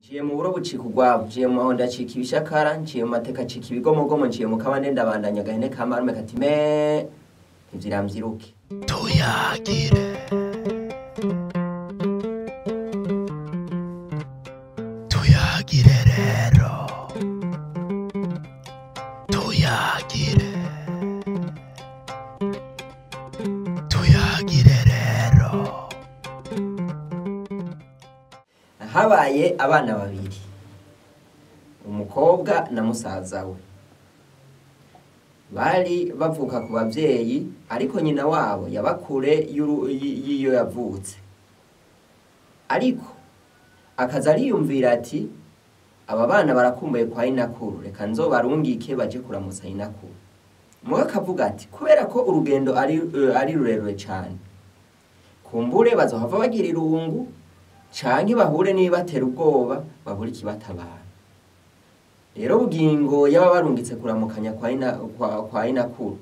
Nciye mu buro bucika urwabo, nciye mu mahondo acika ibishakara, nciye mu mateka acika ibigomogomo, nciye mu kabande ndabandanya agahene ka marume kati me ntivyiramvyiruke. Tuyagire. Tuyagire rero. Tuyagire. Tuyagire rero. Habaye abana babiri, umukobwa na musaza we. Bari bavuka ku bavyeyi, ariko nyina wabo yaba kure y'iyo yavutse. Ariko akaza ariyumvira ati aba bana barakumbuye kwa inakuru, reka nzobarungike baje kuramutsa inakuru. Muga akavuga ati kubera ko urugendo ari rurerure cane, kumbure bazohava bagira irungu canke bahure n'ibibatera ubwoba babure ikibatabara. Rero Bugingo yaba barungitse kuramukanya kwa inakuru.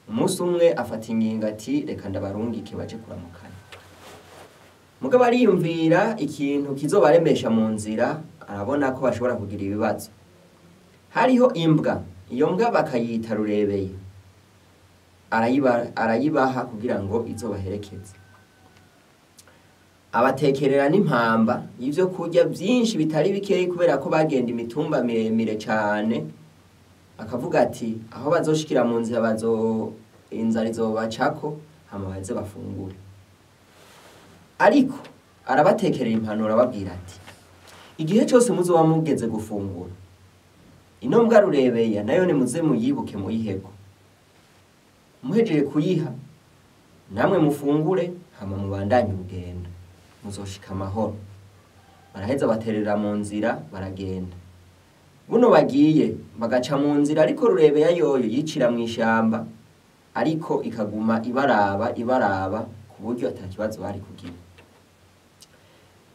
Umunsi umwe afata ingingo ati reka ndabarungike baje kuramukanya. Mugabo ariyumvira ikintu kizobaremesha mu nzira, arabona ko bashobora kugira ibibazo. Hariho imbwa, iyo mbwa bakayita Rurebeye. Arayibaha kugira ngo izobaherekeze. Abatekerera n'impamba y'ivyo kurya vyinshi bitari bikeyi kubera ko bagenda imitumba miremire cane. Akavuga ati aho bazoshikira mu nzira inzara izobacako hama baze bafungure. Ariko arabatekerera impanuro ababwira ati igihe cose muzoba mugeze gufungura, ino mbwa Rurebeya nayo nimuze muyibuke muyiheko. Muhejeje kuyiha namwe mufungure hama mubandanye urugendo, muzoshika amahoro. Baraheza baterera mu nzira baragenda. Buno bagiye bagaca mu nzira, ariko Rurebeya yoyo yicira mw'ishamba, ariko ikaguma ibaraba ibaraba ku buryo ata kibazo bari kugira.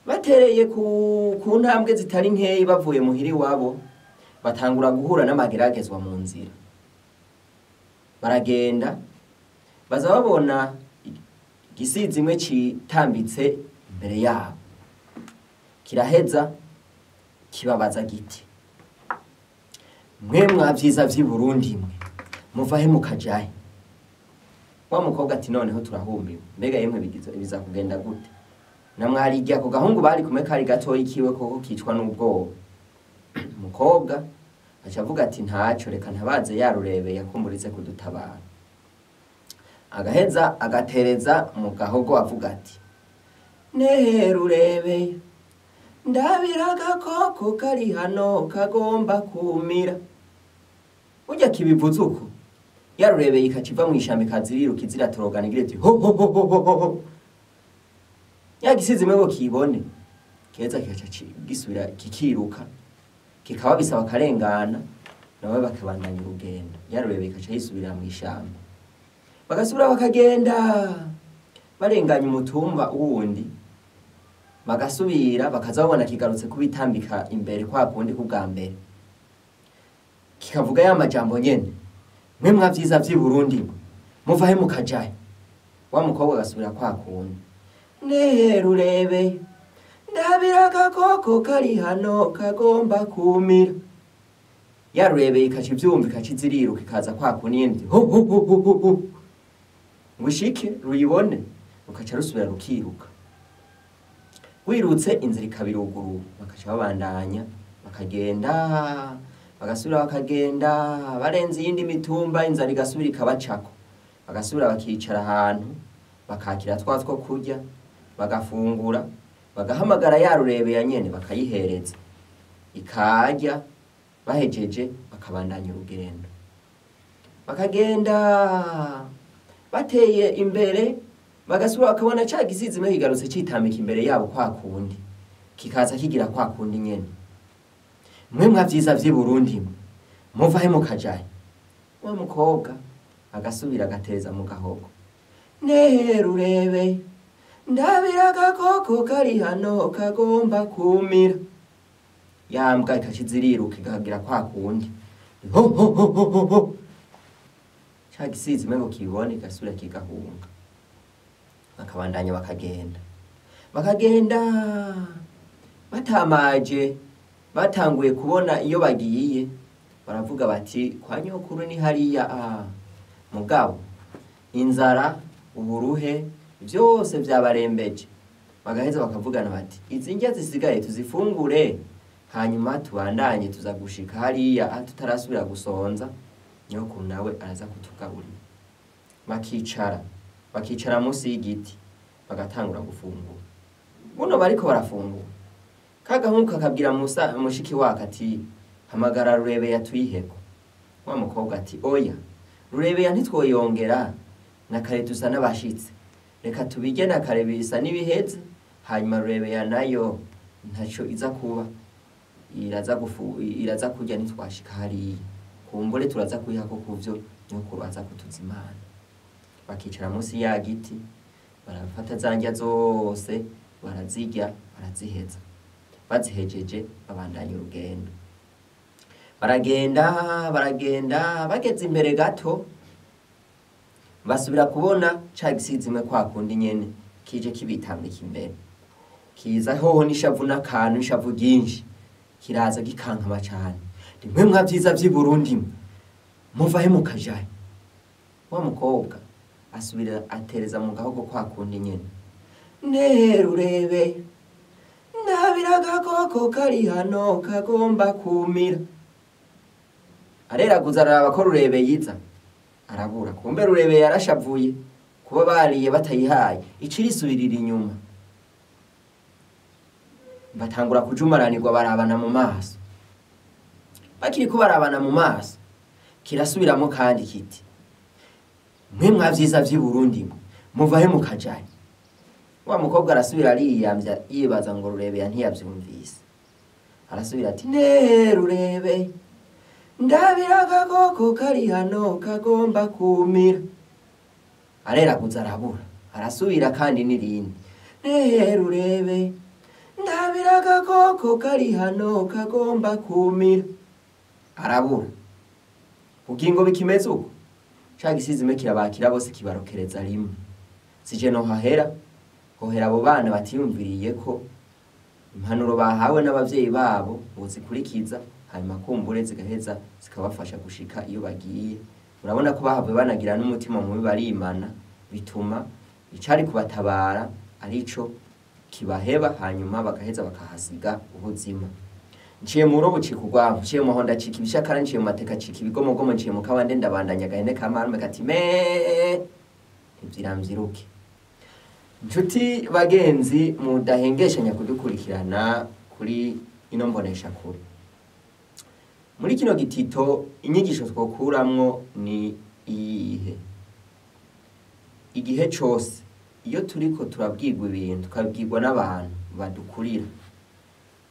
Batereye ku ntambwe zitari nkeyi bavuye muhiri wabo, batangura guhura n'amageragezwa mu nzira. Baragenda baza babona igisizi imwe citambitse imbere yabo, kiraheza kibabaza giti mwe mwavyiza vy'i Burundi mwe muvahe mukajahe? Wa mukobwa ati noneho turahumiwe, mbega yemwe biza kugenda gute? Namwarigiye ako gahungu bari kumwe kari gatoyi kiwe koko kicwa n'ubwoba. Umukobwa aca avuga ati ntaco, reka ntabaze yarurebeye yakumburitse kudutabara. Agaheza agatereza mu gahogo avuga ati nehe Rurebeye, ndabira agakoko kari hano kagomba kumira. Urya kibivuze uko yarurebeye ikaca iva mw'ishamba ikaziriruka iziratorogana igira iti ho ho ho ho ho ho ho. Ya gisizi imwe ngo kibone, keza kigaca gisubira kikiruka, kikaba bisaba akarengana, nabo bakabandanya urugendo. Yarurebeye ikaca yisubirira mw'ishamba, bagasubira bakagenda barenganya umutumba wundi, bagasubira bakaza babona kigarutse kubitambika imbere kwa kundi kubwa mbere, kikavuga ya majambo nyene, mwe mwavyiza vy'i Burundi mwe muvahe mukajahe? Wa mukobwa agasubira kwa kundi, nehe Rurebeye, ndabira agakoko kari hano kagomba kumira. Yarurebeye ikaca ivyumva ikaca iziriruka ikaza kwa kundi nyene, ho ho ho ho ho ho, ngo ishike ruyibone, rukaca rusubira rukiruka. Wirutse inzira ikabiruguru, bakaca babandanya bakagenda, bagasubira bakagenda, barenze iyindi mitumba inzara igasubira ikabacako, bagasubira bakicara ahantu bakakira twa two kurya, bagafungura, bagahamagara ya Rurebeya nyene bakayihereza ikarya. Bahejeje bakabandanya urugendo, bakagenda bateye imbere, bagasubira bakabona ca gisizi imwe kigarutse citambika imbere yabo kwa kundi, kikaza kigira kwa kundi nyene, mwe mwavyiza vy'i Burundi mwe muvahe mukajahe? Wa mukobwa agasubira agatereza mu gahogo, nehe Rurebeye, ndabira agakoko kari hano kagomba kumira. Ya mbwa ikaca iziriruka ikagira kwa kundi, ho ho ho ho ho ho, ca gisizi imwe ngo kibone, kigasubira kigahunga. Bakabandanya bakagenda, bakagenda Batamaje batanguye kubona iyo bagiye, baravuga bati kwa nyokuru ni hariya. Mugabo inzara, uburuhe byose byabarembeje. Bagaheza bakavugana bati izi ndya zisigaye tuzifungure, hanyuma tubandanye tuza gushika hariya tutarasubira gusonza, nyokuru nawe araza kutugaburira. Bakicara munsi y'igiti bagatangura gufungura. Buno bariko barafungura, kagahungu kakabwira Musa mushiki wako ati hamagara Rurebeya tuyiheko. Wa mukobwa ati oya, Rurebeya ntitwoyongera, na kare dusa n'abashitse, reka tubirye na kare bisa n'ibiheze, hanyuma Rurebeya nayo ntaco iza kuba, iraza kurya ntitwashika hariya, kumbure turaza kuyihako kuvyo nyokuru aza kutuzimana. Bakicara munsi ya giti, barafata za ndya zose barazirya, baraziheza. Bazihejeje babandanya urugendo, baragenda baragenda, bageze imbere gato basubira kubona ca gisizimwe kwa kundi nyene kije kibitambika imbere, kiza hoho n'ishavu n'akantu, ishavu ryinshi, kiraza gikankama cane, rimwe mwa vyiza vy'i Burundi muvahe mukajahe. Wa mukobwa asubira atereza mu gahogo kwa kundi nyene, nerurebe ndabira agakoko kari hano kagomba kumira. Areraguza araraba ko Rurebe yiza, arabura. Kumbe Rurebe yarashavuye kuba bariye batayihaye, ikirisubirira inyuma. Batangura kujumaranirwa, barabana mu maso. Bakiri ko barabana mu maso, kirasubiramo kandi kiti mwe mwa vyiza vy'i Burundi muvahe mukajahe. Wa mukobwa arasubira ariyamvya, yibaza ngo Rurebeya ntiyavyumvise. Arasubira ati ne Rurebe ndabira agakoko kari hano kagomba kumira. Areraguza arabura, arasubira kandi n'irindi, ne Rurebe ndabira agakoko kari hano kagomba kumira. Arabura. Kugira ngo bikimeze uko, ca gisizime kirabakira bose kibarokereza rimwe. Sije no hahera, hohera abo bana batiyumviriye ko impanuro bahawe n'abavyeyi babo bozikurikiza, hanyuma kumbure zigaheza zikabafasha gushika iyo bagiye. Murabona ko bahavuye banagira n'umutima mubi, barimana, bituma icari kubatabara arico kibaheba, hanyuma bagaheza bakahasiga ubuzima. Nciye mu robo cika urwanko, nciye mu honda cika ibishakara, nciye mu mateka cika ibigomogomo, nciye mu kabande ndabandanya agahene ka marume kati me ntivyiramvyiruke. Nshuti bagenzi mudahengeshanya kudukurikirana kuri ino mboneshakure, muri kino gitito inyigisho twokuramwo ni iyihe? Igihe cose iyo turiko turabwirwa ibintu, tukabwirwa n'abantu badukurira,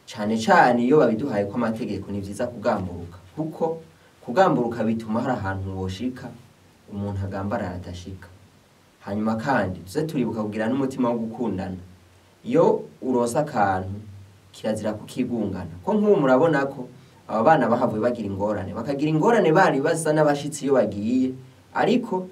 cane cane iyo babiduhaye ko amategeko, ni vyiza kugamburuka, kuko kugamburuka bituma hari ahantu woshika umuntu agambarara adashika. Hanyuma kandi tuze turibuka kugira n'umutima wo gukundana. Iyo uronse akantu kirazira kukigungana, ko nk'ubu murabona ko aba bana bahavuye bagira ingorane, bakagira ingorane bari basa n'abashitsi iyo bagiye, ariko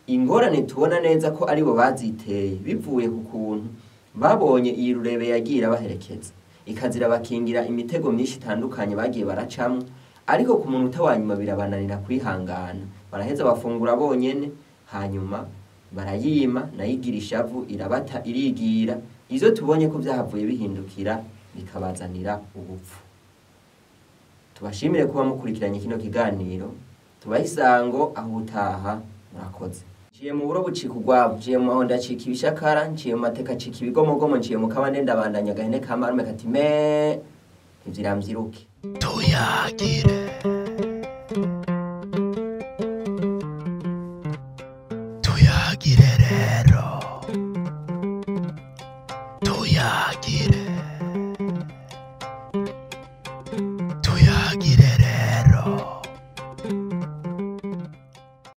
ingorane tubona neza ko aribo baziteye bivuye ku kuntu babonye iyi Rurebe yagiye irabaherekeza, ikazira bakingira imitego myinshi itandukanye bagiye baracamwo, ariko ku munota wa nyuma birabananira kwihangana, baraheza bafungura bonyene, hanyuma barayima, nayo igira ishavu irabata irigira. Ivyo tubonye ko vyahavuye bihindukira bikabazanira ubupfu. Tubashimire kuba mukurikiranye kino kiganiro, tubahe isango aho utaha. Murakoze. Nciye mu buro bucika urwabo, nciye mu mahonda acika ibishakara, nciye mu mateka acika ibigomogomo, nciye mu kabande ndabandanya agahene ka marume kati me ntivyiramvyiruke. Tuyagire, tuyagire rero, tuyagire.